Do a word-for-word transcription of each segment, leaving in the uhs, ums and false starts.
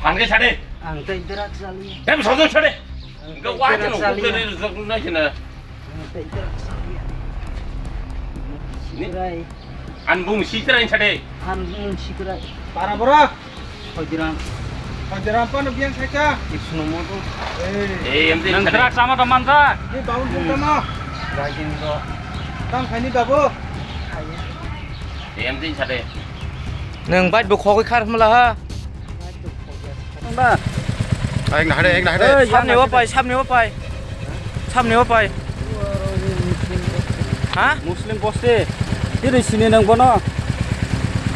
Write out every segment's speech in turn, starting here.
Phan khe sade. Ang tei drugs chaliya. Tem sojo sade. Ang tei drugs chaliya. Ang tei drugs chaliya. Sikrai. An bung sikrai sade. An bung sikrai. Para bora. Hodiram. Hodiram pano biang saika. Isno moto. Eh. Eh, em tei drugs sama teman sa. Ni baun bung tama. Rajin ko. Tam khaini babu. Eh, em tei sade. Nang bike bo khogwi khar hmla ha. Ba. Ek na hade, ek na hade. Samne o pai, samne o pai. Samne o pai. Ha? Muslim bosti. Tiri sini nang bono.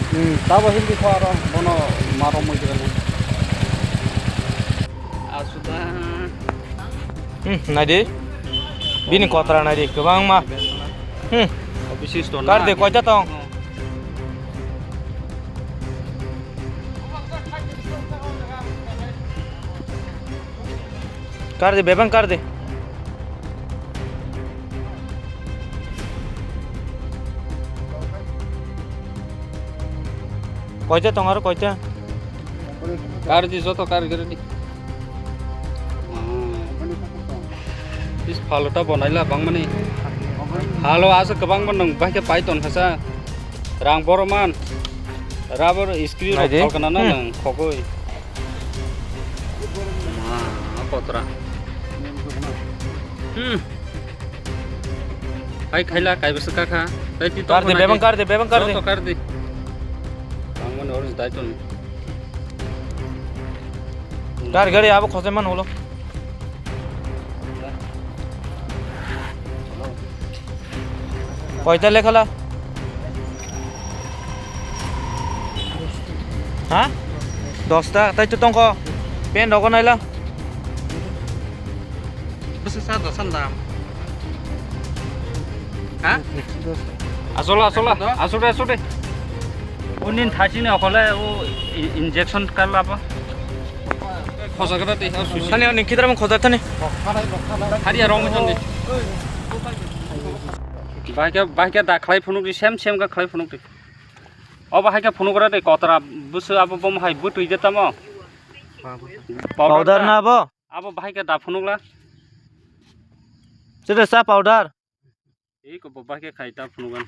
Hmm, tabo Hindi kho aro bono maro mujra ni. Asuda. Hmm, naidi. Bini kotra naidi, kwbangma. Hmm. Bisis ton. Kar de, koita tong? Kar de, bebang kar de. Koita tong aro koita? Kar di, joto kar gari di. Is phalo ta bonaila bangmani. Phalo asa kwbangma nang bahai khe pai ton hasa. Rang boro man. Rubber screw rok naidi. Phalkana na nang khogoi. Ma, kotra. Hmm. Hai khaila, kaibo swkha kha. Tai ti kar de, tong bebang kar de, bebang kar de. Joto kar de. Tangmani orange dai ton. Gari, gari, abo khosai man holo. Koita lekhala? Ha? Dosta, tai to tongko. Pen rogo naila. Bwswk sa dosan dam? Ha? Asol, asol, asol de, asol de. O nin thasini okole o i-, injection kar labo. Khojagra de, o susi. Thani o ning kidra mo khojar thani. Hari ya rong mo chandi. Bahai khe, bahai khe da khlai phunuk di, sem sem khe khlai phunuk di. Obo hai khe phunugra de kotra bwswk abo bom hai bwtwi de tamo. Powder na abo? Abo bahai khe da phunukla. Chede sa powder. Ei ko bo bahai khe khai ta phunugan.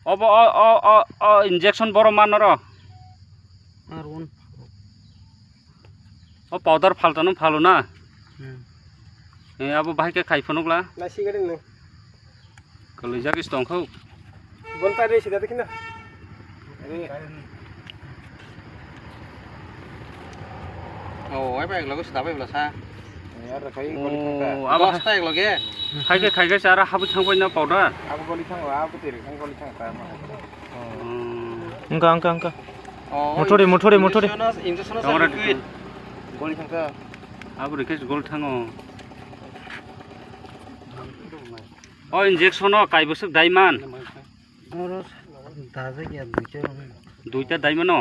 Obo o, o, o, o injection boro manoro. Ar one. O powder phaltano phalo na? Hmm. Eh, abo bahai khe khai phunukla? Nai sigaret no. Kwlwijak is tongkho. Bon ta re sida dekhi na. Oh, ai bai logo sida bai bla sa. Yar khai goli thangka. Oh, abo dos ta ek loge. Khai khe, khai khe se aro habwi thangbai na powder. Abo goli thango, abo tiri khai goli thangka. Hmm. Wngkha, wngkha, wngkha. Oh, muthuri, muthuri, muthuri. Injection, injection. Goli thangka. Abo rikhe gol thango. O injection o kai bwswk daiman. Oro dajak ya duita. Duita daiman o.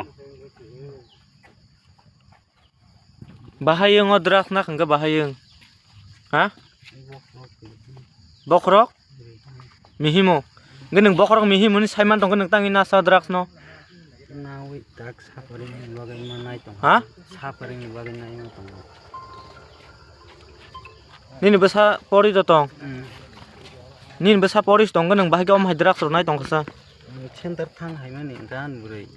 Bahai wng o drugs na hwnkhe bahai wng. Ha? Bokhorok? Mihimo. Hwnkhe nwng bokhorok mihimoni saiman tongkhe nwng tangwi nasa drugs no? Nawi tak suffering ni bagwi ma nai tongo. Ha? Suffering ni bagwi nai ma tongo. Nini bwsa pori do tong? Hmm. Nini bwsa pori tongkhe nwng bahai khe omo hai drugs rw nai tongkha sa? Center thang hai mani gan bwrwi.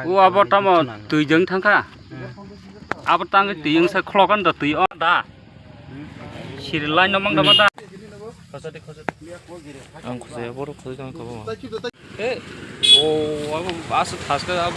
O abo tamo twi jeng thangkha. Hmm. Abo tangwi twi wngsa khlokan da twi o da. Siri line no mang da ma da. Ang khosaya borok khosai tong kabo. He. O abo asa thaska abo.